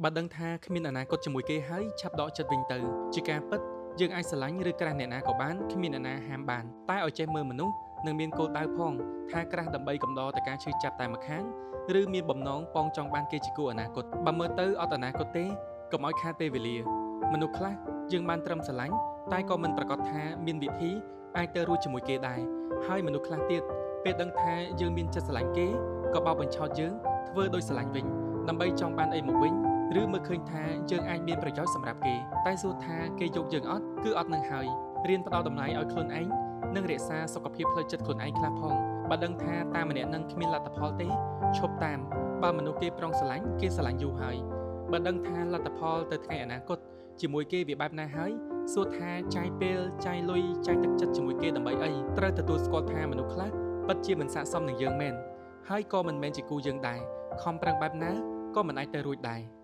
បើដឹងថាគ្មានអនាគតជាមួយគេហើយឆាប់ដកចិត្តវិញទៅជាការពិតយើងអាចស្រឡាញ់ឬក្រាស់អ្នកណាក៏បានគ្មានអ្នកណាហាមបានតែឲ្យចេះមើលមនុស្សនិងមានគោលដៅផងថាក្រាស់ដើម្បីកំដរតែការឈឺចាប់តែម្ខាងឬមានបំណងប៉ងចង់បានគេជាគូអនាគតបើមើលទៅអត់អនាគតទេកុំឲ្យខាតពេលវេលាមនុស្សខ្លះយើងបានត្រឹមស្រឡាញ់តែក៏មិនប្រាកដថាមានវិធីអាចទៅរួចជាមួយគេដែរហើយមនុស្សខ្លះទៀតពេលដឹងថាយើងមានចិត្តស្រឡាញ់គេក៏បោកបញ្ឆោតយើងធ្វើដោយស្រឡាញ់វិញដើម្បីចង់បានអីមកវិញ ឬមើលឃើញថាយើងអាចមានប្រយោជន៍សម្រាប់គេតែសួរថាគេយកយើងអត់គឺអត់នឹងហើយរៀនផ្ដល់តម្លៃឲ្យខ្លួនឯងនិងរក្សាសុខភាពផ្លូវចិត្តខ្លួនឯងខ្លះផងបើដឹងថាតាមម្នាក់នឹងគ្មានលទ្ធផលទេឈប់តាមបើមនុស្សគេប្រុងស្រឡាញ់គេស្រឡាញ់យូរហើយបើដឹងថាលទ្ធផលទៅថ្ងៃអនាគតជាមួយគេវាបែបណាហើយសួរថាចាយពេលចាយលុយចាយទឹកចិត្តជាមួយគេដើម្បីអីត្រូវទទួលស្គាល់ថាមនុស្សខ្លះពិតជាមិនស័ក្តិសមនឹងយើងមែនហើយក៏មិនមែនជាគូយើងដែរខំប្រឹងបែបណាក៏មិនអាចទៅរួចដែរ។